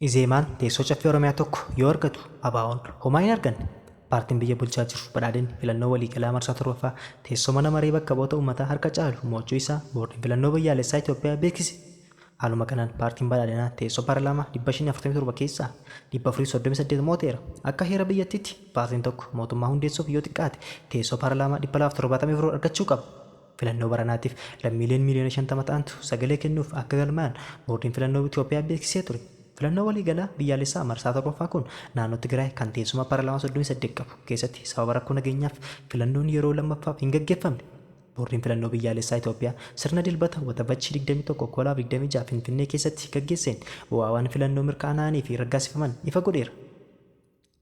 Izeemaan teessoo Caffee Oromiyaa tokko yoo argatu ABO'n homaa hin arganne. Paartiin biyya bulchaa jiru Badhaadhinni filannoo waliigalaa marsaa torbaffaa teessoo mana maree bakka bu'oota uummataa harka caalu mo'achuu isaa boordiin filannoo biyyaalessaa Itoophiyaa beeksise. Haaluma kanaan paartiin Badhaadhinaa teessoo paarlaamaa 547 keessaa 438 mo'ateera. Akka heera biyyattiitti paartiin tokko mootummaa hundeessuuf yoo xiqqaate teessoo paarlaamaa 274 argachuu qaba. Filannoo baranaatiif lammiileen miiliyoona 50 ta'antu sagalee kennuuf akka galmaa'an boordiin filannoo Itoophiyaa beeksisee ture. Filannoo waliigalaa biyyaalessaa marsaa torbaffaa kun naannoo Tigraay kan teessuma paarlaamaa 38 qabu keessatti sababa rakkoo nageenyaaf filannoon yeroo lammaffaaf hin gaggeeffamne. Boordiin filannoo biyyaalessaa Itoophiyaa sirna Dilbata Waxabajjii 21, 2026 Finfinnee keessatti gaggeesseen bu'aawwan filannoo mirkanaa'anii fi raggaasifaman ifa godheera.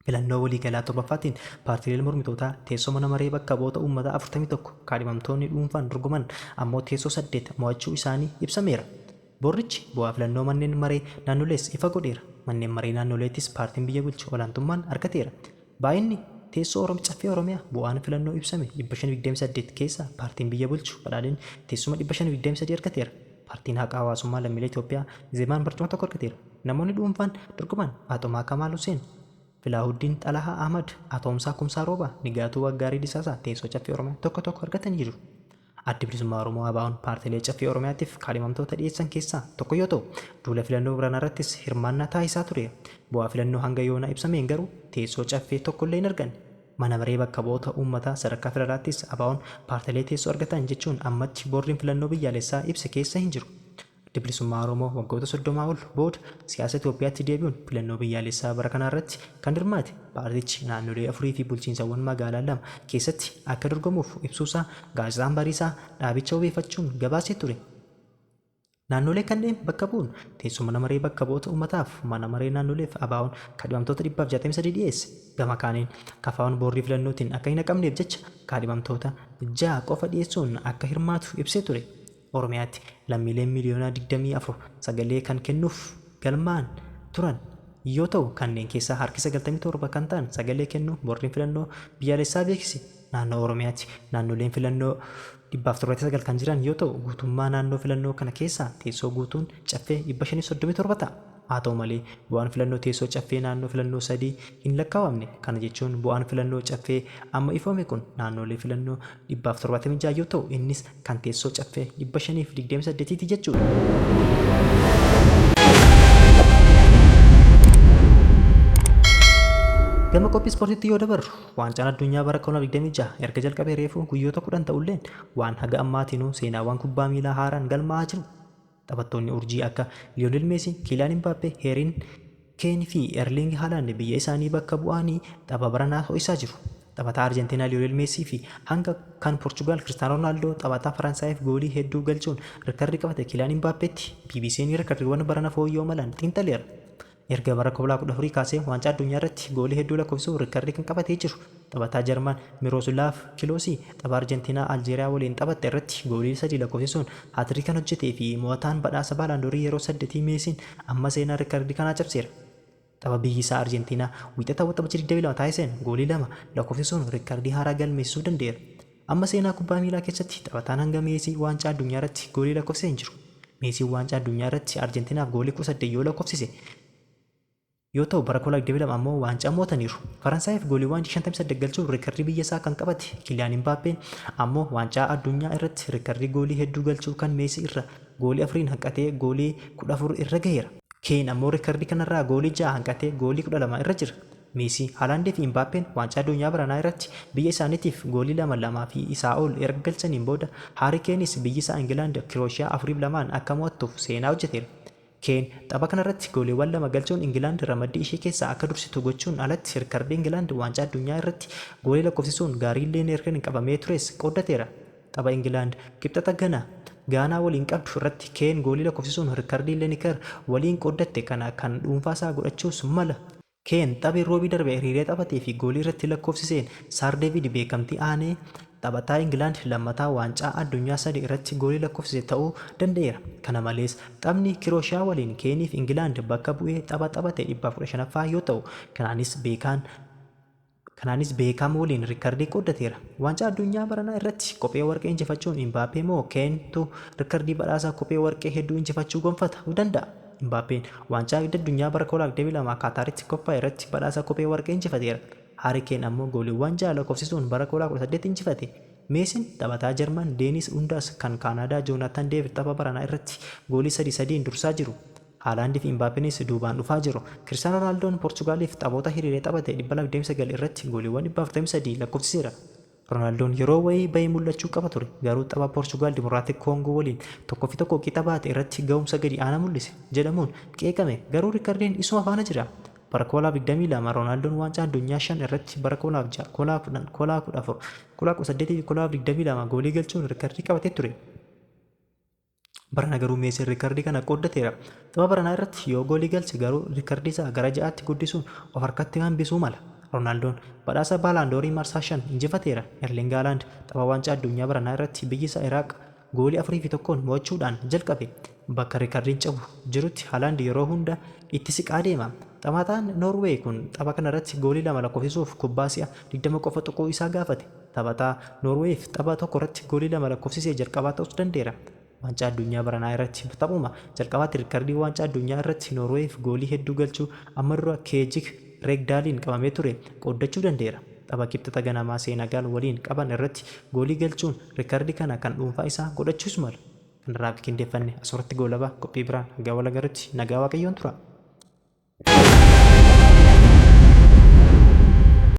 Filannoo waliigalaa torbaffaatiin paartiileen mormitootaa teessoo mana maree bakka bu'oota uummataa 41, kaadhimamtoonni dhuunfaan dorgoman ammoo teessoo 8 mo'achuu isaanii ibsameera. Boordichi bu'aa filannoo manneen maree naannolees ifa godheera. Manneen maree naannoleettis paartiin biyya bulchu olaantummaan argateera. Baay'inni teessoo Caffee Oromiyaa bu'aan filannoo ibsame 528 keessaa paartiin biyya bulchu Badhaadhinni teessuma 523 argateera. Paartiin Haqa Hawaasummaa Lammiilee Itoophiyaa Izeemaan barcuma tokko argateera. Namoonni dhuunfaan dorgoman Faaxumaa Kamaal Huseen, Filaahuddin Xalahaa Ahmad, Atoomsaa Kumsaa Roobaa, Nigaatuu Waggaarii Disaasaa teessoo Caffee Oromiyaa tokko tokko argatanii jiru. Addi Bilisummaa Oromoo ABO'n paartiilee Caffee Oromiyaatiif kaadhimamtoota dhiyeessan keessaa tokko yoo ta'u, duula filannoo baranaa irrattis hirmaannaa taasisaa ture. Bu'aa filannoo hanga yoonaa ibsameen garuu teessoo Caffee tokkollee hin arganne. Mana maree bakka bu'oota uummataa sadarkaa federaalaattis ABO'n paartiilee teessoo argatan jechuun ammatti boordiin filannoo biyyaalessaa ibse keessa hin jiru. Addi Bilisummaa Oromoo waggoota 30 ol booda siyaasa Itoophiyaatti deebi'uun filannoo biyyaalessaa bara kanaa irratti kan hirmaate paartichi naannolee afurii fi bulchiinsawwan magaalaa lama keessatti akka dorgomuuf ibsuusaa gaazexaan Bariisaa dhaabicha wabeeffachuun gabaasee ture. Naannolee kanneen bakka bu'uun teessoo mana maree bakka bu'oota uummataaf mana maree naannoleef ABO'n kaadhimamtoota 163 dhiyeesse. Gama kaaniin KFO'n boordii filannootiin akka hin haqamneef jecha kaadhimamtoota 6 qofa dhiyeessuun akka hirmaatu ibsee ture. Oromiyaatti lammiileen miiliyoona 24 sagalee kan kennuuf galmaa'an turan yoo ta'u, kanneen keessaa harki 97 kan ta'an sagalee kennuu Boordiin Filannoo Biyyaalessaa beeksise. Naannoo Oromiyaatti naannoleen filannoo 179 kan jiran yoo ta'u, guutummaa naannoo filannoo kana keessaa teessoo guutuun Caffee 537 ta'a. Haa ta'u malee, bu'aan filannoo teessoo Caffee naannoo filannoo sadii hin lakkaawamne. Kana jechuun bu'aan filannoo Caffee amma ifoome kun naannoolee filannoo 176 yoo ta'u, innis kan teessoo Caffee 528ti jechuudha. Gama qophii ispoortiitti yoo dabarru, waancaan addunyaa bara 2026 erga jalqabee reefuu guyyoota 10 ta'ulleen waan haga ammaatinuu seenaawwan kubbaa miilaa haaraan galmaa'aa jiru. Taphattoonni urjii akka Liyoonel Meesii, Kiiliyaan Imbaappee, Heeriin Keen fi Erliing Haalaand biyya isaanii bakka bu'aanii tapha baranaa ho'isaa jiru. Taphataa Arjentiinaa Liyoonel Meesii fi hanga kan Porchugaal Kiristaanoo Roonaaldoo taphataa Faransaayiif goolii hedduu galchuun rikkardii qabate Kiiliyaan Imbaappeetti BBC'n rikardiiwwan barana fooyya'uu malan xiinxaleera. Erga bara 2014 kaasee Waancaa Addunyaa irratti goolii hedduu lakkoofsisuun rikkardii kan qabatee jiru taphataa Jarman Miroslav Kiloosii tapha Arjentiinaa Aljeeriyaa waliin taphatte irratti goolii sadii lakkoofsisuun haatirii kan hojjetee fi mo'ataan badhaasa Baalaandorii yeroo saddetii Meesiin amma seenaa rikkardii kanaa cabseera. Tapha biyyi isaa Arjentiinaa Wiixata Waxabajjii 22 taasiseen goolii lama lakkoofsisuun rikkardii haaraa galmeessisuu danda'eera. Amma seenaa kubbaa miilaa keessatti taphataan hanga Meesii Waancaa Addunyaa irratti goolii lakkoofsise hin jiru. Meesiin Waancaa Addunyaa irratti Arjentiinaaf goolii 18 yoo lakkoofsise yoo ta'u bara 2022 ammoo waancaa mo'ataniiru. Faransaayiif gooliiwwan 58 galchuun riikardii biyya isaa kan qabate Kiliyaan Imbaappeen ammoo Waancaa Addunyaa irratti riikardii goolii hedduu galchuu kan Meesii irra goolii afuriin hanqatee goolii 14 irra gaheera. Keen ammoo riikardii kanarraa goolii 6 hanqatee goolii 12 irra jira. Meesii, Haalaandii fi Imbaappeen Waancaa Addunyaa baranaa irratti biyya isaaniitiif goolii lama, lamaa fi isaa ol erga galchaniin booda Haarii Keenis biyyi isaa Ingilaand Kirooshiyaa 4 fi 2n akka mo'attuuf seenaa hojjeteera. Keen tapha kanarratti gooliiwwan lama galchuun Ingilaand ramaddii ishee keessaa akka dursitu gochuun alatti rikardii Ingilaand Waancaa Addunyaa irratti goolii lakkoofsisuun Gaarii Liineerkiin qabamee tures qooddateera. Tapha Ingilaand Kibxata gana Gaanaa waliin qabdu irratti Keen goolii lakkoofsisuun rikardii Liiniker waliin qooddatte kana kan dhuunfaasaa godhachuus mala. Keen taphi Roobii darbe hiriiree taphatee fi goolii irratti lakkoofsiseen Saar Deeviid beekamtii aanee taphataa Ingilaand lammataa Waancaa Addunyaa sadi irratti goolii lakkoofsise ta'uu danda'eera. Kana malees taphni Kirooshiyaa waliin Keeniif Ingilaand bakka bu'ee tapha taphate 115ffaa yoo ta'u, kanaanis beekaan Kanaanis Beekaam waliin rikkardii qooddateera. Waancaa Addunyaa baranaa irratti kophee warqee injifachuun Imbaappee moo Keentu rikkardii badhaasa kophee warqee hedduu injifachuu gonfata danda'a? Imbaappeen waancaa addunyaa bara 2022 Kaataaritti qophaa'e irratti badhaasa kophee warqee injifateera. Haari Keen ammoo gooliiwwan 6 lakkoofsisuun bara 2018 injifate. Meesiin taphataa Jarman Deenis Undaas kan Kaanaadaa Joonaatan Deevid tapha baranaa irratti goolii 3-3n dursaa jiru. Haalaandii fi Imbaappeenis duubaan dhufaa jiru. Kiristiyaanoo Roonaaldoo Poorchugaaliif taphoota hiriiree taphate 229 irratti gooliiwwan 443 lakkoofsiseera. Roonaaldoon yeroo wayii bahee mul'achuu qaba ture. Garuu tapha Poorchugaal Dimokiraatik Koongoo waliin 1-1 qixa baate irratti ga'umsa gadi aanaa mul'ise jedhamuun qeeqame. Garuu riikardiin isuma faana jira. Bara 2022 Roonaaldoon waancaa addunyaa 5 irratti bara 2006, 2010, 2014, 2018 fi 2022 goolii galchuun riikardii qabatee ture. Barana garuu Meesiin riikardii kana qooddateera. Tapha baranaa irratti yoo goolii galche garuu riikardii isaa gara 6tti guddisuun of harkatti hambisuu mala. Roonaaldoo badhaasa Baalaandoorii marsaa 5 injifateera. Erling Haaland tapha waancaa addunyaa baranaa irratti biyyi isaa Iraaq goolii 4-1 mo'achuudhaan jalqabe. Bakka riikardiin cabu jirutti Haaland yeroo hunda itti siqaa deema. Taphataan Noorweey kun tapha kana irratti goolii 2 lakkoofsisuuf kubbaa si'a 20 qofa tuquu isaa gaafate. Taphataa Noorweef tapha tokko irratti goolii 2 lakkoofsisee jalqabaa ta'us danda'eera. Waancaa addunyaa baranaa irratti taphuma jalqabaatti riikardii waancaa addunyaa irratti Noorweef goolii hedduu galchuu amma dura Keejik Reegdaaliin qabamee ture qooddachuu danda'eera. Tapha kibxata ganamaa Seenagaal waliin qaban irratti goolii galchuun riikardii kana kan dhuunfaa isaa godhachuus mala. Kanarraa qindeeffanne asirratti goolabaa qophii biraan hanga wal agarrutti nagaa Waaqayyoon tura.